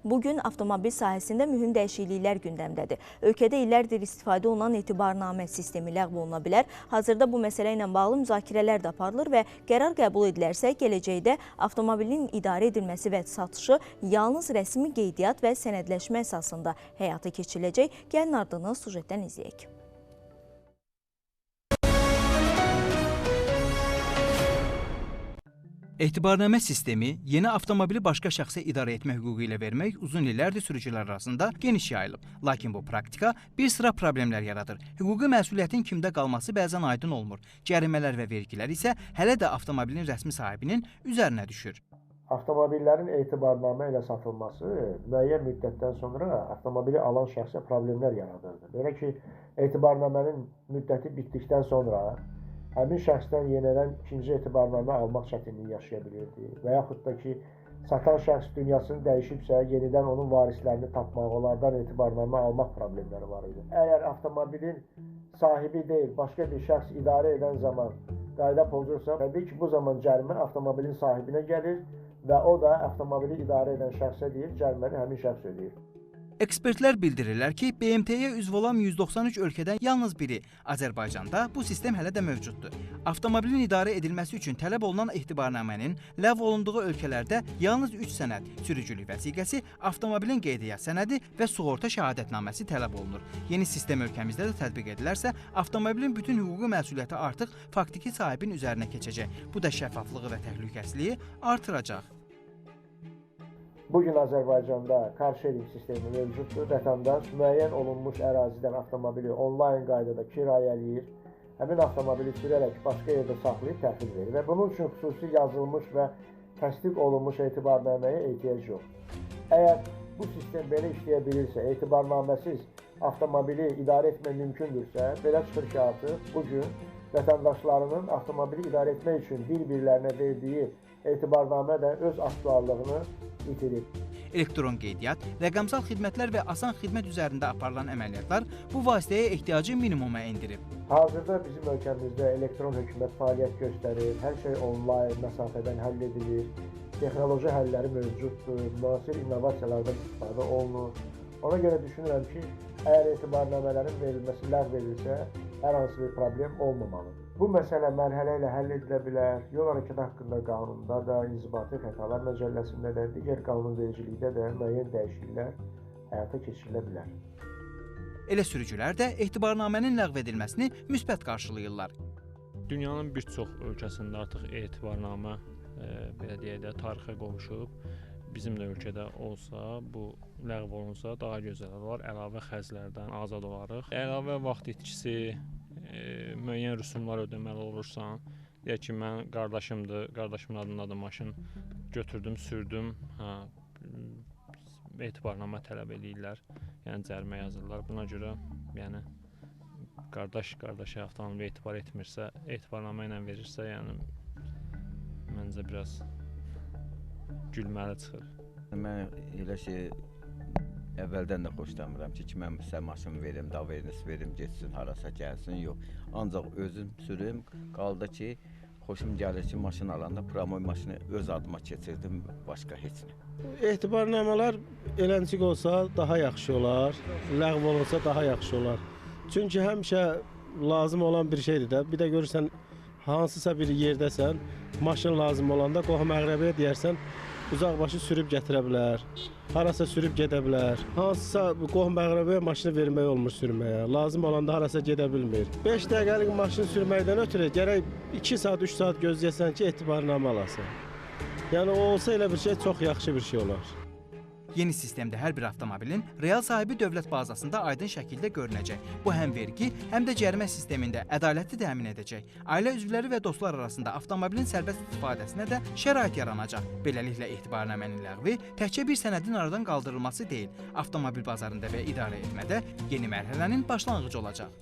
Bugün avtomobil sahəsində mühüm dəyişikliklər gündəmdədir. Ölkədə illərdir istifadə olunan etibarnamə sistemi ləğv oluna bilər. Hazırda bu məsələ ilə bağlı müzakirələr də aparılır və qərar qəbul edilərsə, gələcəkdə avtomobilin idarə edilməsi və satışı yalnız rəsmi qeydiyyat və sənədləşmə əsasında həyata keçiriləcək. Gəlin ardını sujetdən izləyək. Etibarnamə sistemi yeni avtomobili başqa şəxsə idarə etmə hüququ ilə vermək uzun illərdir sürücülər arasında geniş yayılıb. Lakin bu praktika bir sıra problemlər yaradır. Hüquqi məsuliyyətin kimdə qalması bəzən aydın olmur. Cərimələr və vergilər isə hələ də avtomobilin rəsmi sahibinin üzərinə düşür. Avtomobillərin etibarnamə ilə satılması müəyyən müddətdən sonra avtomobili alan şəxsə problemlər yaradırdı. Belə ki, etibarnamənin müddəti bitdikdən sonra həmin şəxsdən yenidən ikinci etibarnamə almaq çətinliyi yaşaya bilirdi və yaxud da ki, satan şəxs dünyasını dəyişibsə, yenidən onun varislərini tapmaq, onlardan etibarnamə almaq problemləri var idi. Əgər avtomobilin sahibi deyil, başqa bir şəxs idarə edən zaman qayda pozursa, təbii ki, bu zaman cərimə avtomobilin sahibinə gəlir və o da avtomobili idarə edən şəxsə deyir, cəriməni həmin şəxs ödəyir. Ekspertlər bildirirlər ki, BMT-yə üzv olan 193 ölkədən yalnız biri, Azərbaycanda bu sistem hələ də mövcuddur. Avtomobilin idarə edilməsi üçün tələb olunan etibarnamənin ləğv olunduğu ölkələrdə yalnız 3 sənəd, sürücülük vəsiqəsi, avtomobilin qeydiyyat sənədi və sığorta şəhadətnaməsi tələb olunur. Yeni sistem ölkəmizdə də tətbiq edilərsə, avtomobilin bütün hüquqi məsuliyyəti artıq faktiki sahibin üzərinə keçəcək. Bu da şəffaflığı və təhlükəsizliyi artıracaq. Bugün Azərbaycanda car sharing sistemi mövcuddur. Vətəndaş müəyyən olunmuş ərazidən avtomobili onlayn qaydada kirayələyir, həmin avtomobili sürərək başqa yerdə saxlayıb təhvil verir və bunun üçün xüsusi yazılmış və təsdiq olunmuş etibarnaməyə ehtiyac yoxdur. Əgər bu sistem belə işləyə bilirsə, etibarnaməsiz avtomobili idarə etmək mümkündürsə, belə çıxır ki, artıq bugün vətəndaşlarının avtomobili idarə etmək üçün bir-birlərinə verdiyi etibarnamə də öz aktuallığını itirir. Elektron qeydiyyat, rəqəmsal xidmətlər və asan xidmət üzərində aparılan əməliyyatlar bu vasitəyə ehtiyacı minimuma endirib. Hazırda bizim ölkəmizdə elektron hökumət fəaliyyət göstərir, hər şey onlayn, məsafədən həll edilir, texnoloji həlləri mövcuddur, müasir innovasiyalardan istifadə olunur. Ona görə düşünürəm ki, əgər etibarnamələrin verilməsi ləğv edilsə, hər hansı bir problem olmamalıdır. Bu məsələ mərhələ ilə həll edilə bilər. Yol hərəkəti haqqında qanunda da, inzibati xətalar məcəlləsində də, digər qanunvericilikdə də müəyyən dəyişikliklər həyata keçirilə bilər. Elə sürücülər də etibarnamənin ləğv edilməsini müsbət qarşılayırlar. Dünyanın bir çox ölkəsində artıq etibarnamə, belə deyək də, tarixə qovuşub. Bizim də ölkədə olsa, bu ləğv olunsa daha gözəl olar, əlavə xərclərdən azad olarıq. Əlavə vaxt itkisi, müəyyən rüsumlar ödəməli olursan. Deyək ki, mən qardaşımdır, qardaşımın adında da maşın götürdüm, sürdüm, etibarnamə tələb eləyirlər, yəni cərimə yazırlar. Buna görə, yəni qardaş qardaşa avtomobili etibar etmirsə, etibarnamə ilə verirsə, yəni məncə biraz gülməli çıxır. Mən elə şey əvvəldən də xoşlamıram ki, mən sizə maşın verim, daveriniz verim, getsin, harasa gəlsin, yox. Ancaq özüm sürüm, qaldı ki, xoşum gəlir ki, maşın alanda promoy maşını öz adıma keçirdim, başqa heç nə. Etibarnamələr eləncik olsa daha yaxşı olar, ləğv olunsa daha yaxşı olar. Çünki həmişə lazım olan bir şeydir də, bir də görürsən, hansısa bir yerdəsən, maşın lazım olanda qohum-əqrəbəyə deyərsən, uzaqbaşı sürüb gətirə bilər, harasa sürüb gedə bilər. Hansısa qohum-əqrəbəyə maşını vermək olmur sürməyə, lazım olanda harasa gedə bilmir. 5 dəqiqəlik maşın sürməkdən ötürü gərək 2 saat, 3 saat gözləyəsən ki, etibarnamə alasan. Yəni o olsa elə bir şey çox yaxşı bir şey olar. Yeni sistemdə hər bir avtomobilin real sahibi dövlət bazasında aydın şəkildə görünəcək. Bu həm vergi, həm də cərimə sistemində ədaləti təmin edəcək. Ailə üzvləri və dostlar arasında avtomobilin sərbəst istifadəsinə də şərait yaranacaq. Beləliklə etibarnamənin ləğvi təkcə bir sənədin aradan qaldırılması deyil, avtomobil bazarında və idarə etmədə yeni mərhələnin başlanğıcı olacaq.